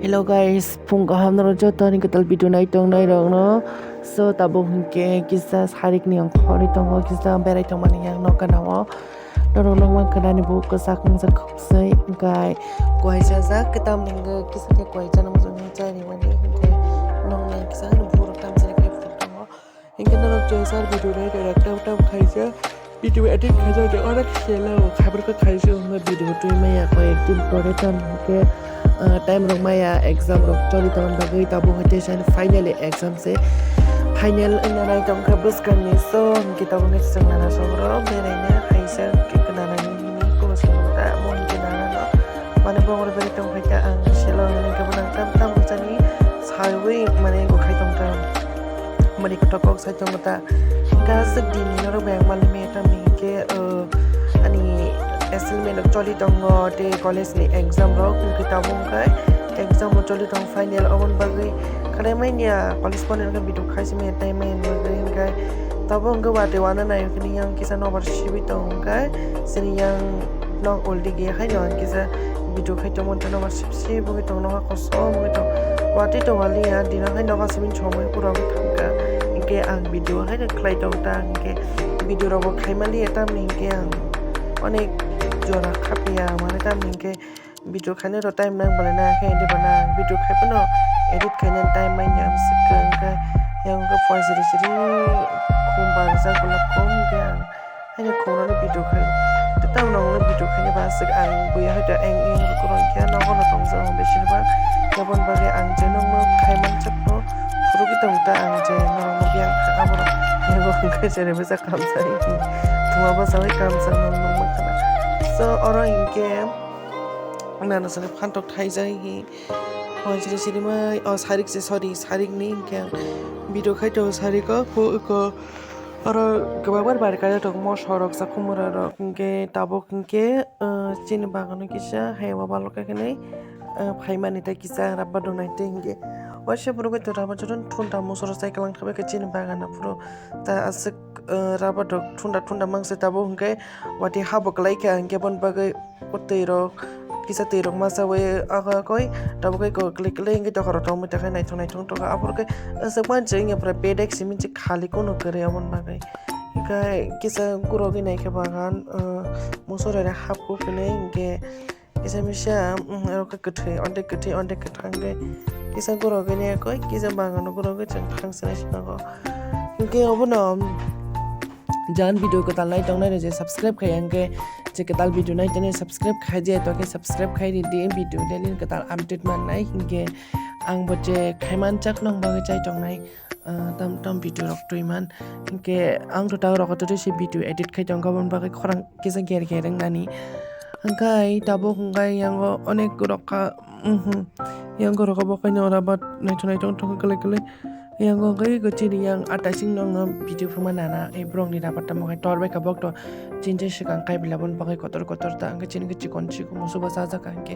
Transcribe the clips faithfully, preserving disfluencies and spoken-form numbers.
Hello guys, phung kaham norok joto ni kwtal video nai tong nai rok no. So tabuk hinkhe kisa sarik ni ang khorwi tongo, kisa berai tong mani yang no gana o. Norok nokma khwnani bo kwchak wngkha khopsoi, hinkhe kuaisa jak kwtam ni kisa khe kuaisa no mujung chai ni mani hinkhe nokna kisa no borok tamsa ni khe phuru tongo. Hinkhe norok joto sar video nai rok tam tam khaijak. Video edit khaijak de onek selo khabar khe khaijak wngma video twi maya koi ek din pore tam hinkhe, ah, time rok maya exam rok choli tong bagwi tabuk hwnkhe final exam se final wngna nai tong kha bwskang ni so hinkhe tabuk ni swng nana song rok beraina khaijak khe nana ni hini kulo swng ta mo hinkhe nana no mane bongor berai tong khaikha ang selo hwnwi khe bo nang tam tam bwsani saiwi mane go khai tong kha mani kothok kok sai tong kha ta. Hingke aswk din ni norok bai ang mali maya tamni hingke, uh, ani assignment rok choli tongo tei college ni exam rok hingke tabuk hingke exam rok choli tongo final oboni bagwi khanai manya college pore hingke video khai simi tei manya bagwi hingke tabuk hingke watwi wana nai hingke yang kisa nobar sibwi tongo hingke sini yang nok uldi ge haino ang kisa video khai tongmani nobar sibwi tong nobar kosom wngwi tong watwi tong waliya dino hai nobar simi chomwi pura wngwi thangkha hingke ang video hai. Khlai tong ta hingke video rok bo khai maliya tamni hingke ang onek jora khapya mane tamni hingke video khainai rok time nang balai na khe ende bana video khai phano edit khainai time manya swkang khe yang khe phone siri siri khum barjak golak khum khe ang haino khum rok no video khai tei tamno video khainai ba swk ang buya hai da eng eng rok rok khe nogo no tongjak ang besir bak aboni bagwi ang je nokno khai manjak no phuru khe tong ta ang je norok no biyang kha abo rok abo hwnkhe jere bwsa kamsa thuma bwsa bai kamsa nokno nukma khana so oro hinkhe nana sani phantok thaijak hi hoi siri siri mai o sarik se sorry sarik ni hinkhe ang video khai tongo sarik o phu eko oro kwbangma bar kaijak tongo moso rok chakhumura rok hinkhe tabuk hinkhe chini bagano kisa hayung o balok khe hinwi phaimani tei kisa rubber rok nai tei hinkhe waisa borok bai tongo rubber jotono thun tamo soro cycle wngkha bai khe chini bagano phuru ta aswk rubber rok thunda thunda mangsa tabuk hinkhe watwi habo kwlai kha hinkhe aboni bagwi o twi rok kisa twi rok masa bai aka koi tabuk khe kwlwi kwlwi hinkhe dokhorok tongmani takhai naithok naithok tongkha aphuru khe aswk manching ya pura bedek simi khali kunu kwrwi aboni bagwi. Hinkhe kisa gurogwi naikhe bagan, ah, musorere hapkuk hinwi hinkhe kisa misa, mm, aro khe kwthwi, onde kwthwi, onde kwthang khe kisa gurogwi naikhe kisa bagano gurogwi chwng thang sinai se nango. Hinkhe obono jan video kwtal nai tongnai rok je subscribe khai hinkhe je kwtal video nai tongnai subscribe khai je to khe subscribe khai ridi video daily kwtal update mannai hinkhe ang bo je khai manchak nong bagwi chai tongnai. Ah, tam tam video rok twi man hinkhe ang to ta rok to se video edit khai tong aboni bagwi khorang kisa ger ger wng nani hinkhe tabuk hinkhe yango onek rok kha, mhm, yango rok bo khaino ora bat naithok naithok thok kwlwi kwlwi yango hinkhe chini yang ataising nokno video phuma nana ei borokni rabar tamo khai tor bai kha bok to. Chini je swkang kai bila boni bagwi kotor kotor ta hinkhe chini khe chikon chikon musubo chajak hinkhe.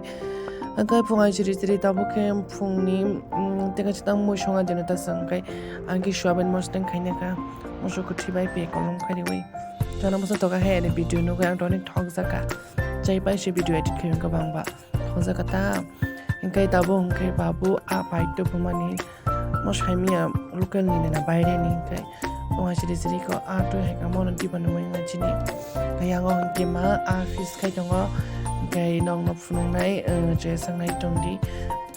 Hinkhe phungai siri siri tabuk khe phungni, mm, teka chitang mui songa jeno ta chwng hinkhe ang khe soyabin mosdeng khaina kha. Musu kwthwi bai pe kolom khairiwi. Tana musu toka hai ani video nugwi ang toni thok jaka. Chai pai se video edit khaiyung kwbang ba. Thok jaka ta. Hinkhe tabuk hinkhe babu a pai to phumani. Mo saimia local ni na baire ni hinkhe. Phunga siri siri ko a twi hai kamo no diba nungwi wngna chini. Khe yango hinkhe ma a fish khai tongo. Hinkhe nokno phunuknai, eh, je sangnai tongdi.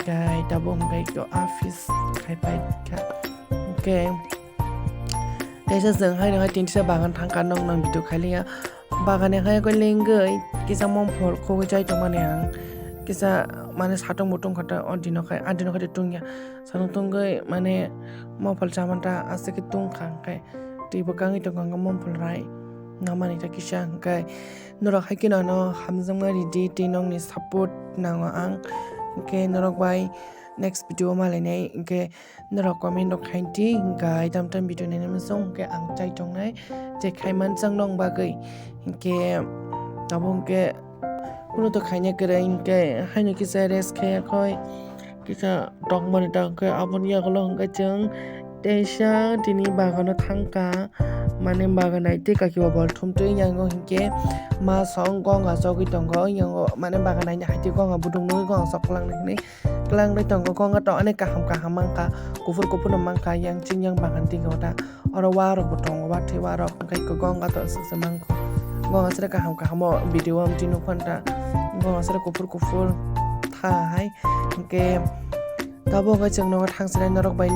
Hinkhe tabuk hinkhe ko a fish khai pai kha. Hinkhe teisa chwng haino hai tinsa bagan thangkha nokno video khailiya. Bagani hai khe lengwi kisa mom phol khogwi chai tongmani ang. Kisa mane satung bo tongkha ta o dino khai, a dino khai tongya. Satung tongwi mane mom phol chamanta aswk khe tongkha hwnkhe twi bo kangwi tongkha hwnkhe mom phol rai. Namani ta kisa hwnkhe norok hai kheno ano hamjakma ridi tei nokni support nango ang. Hwnkhe norok bai next video o malainai hwnkhe norok comment rok khainti, hinkhe tam tam video nainai muchung hinkhe ang chai tongnai, je khaiman chang nong bagwi, hinkhe abo hinkhe kunu to khaina kwrwi, hinkhe haino kisa rest khaiya khoi, kisa tongmani ta hinkhe aboni yagulo hinkhe chwng teisa tini bagano thangkha, Mane bagan nai tei kaki bo bol thum twi yango hinkhe ma song gonga chogwi tongo. Yango mane bagan naini hai twi gonga buduk nugwi gonga chok kwlangni hinwi kwlangwi tongo. Gonga to ani kaham kaham mankha, kuphur kuphur no mankha yang chini yang bagan twi gonga ta. Oro wa rok bo tongo, wa thwi wa rok hinkhe gonga to swk se mankha. Gonga sre kaham kaham o video o amtwi nukha ta. Gonga sre kuphur kuphur tha hai hinkhe tabuk wngkha chwng nogo thangsinai norok bai.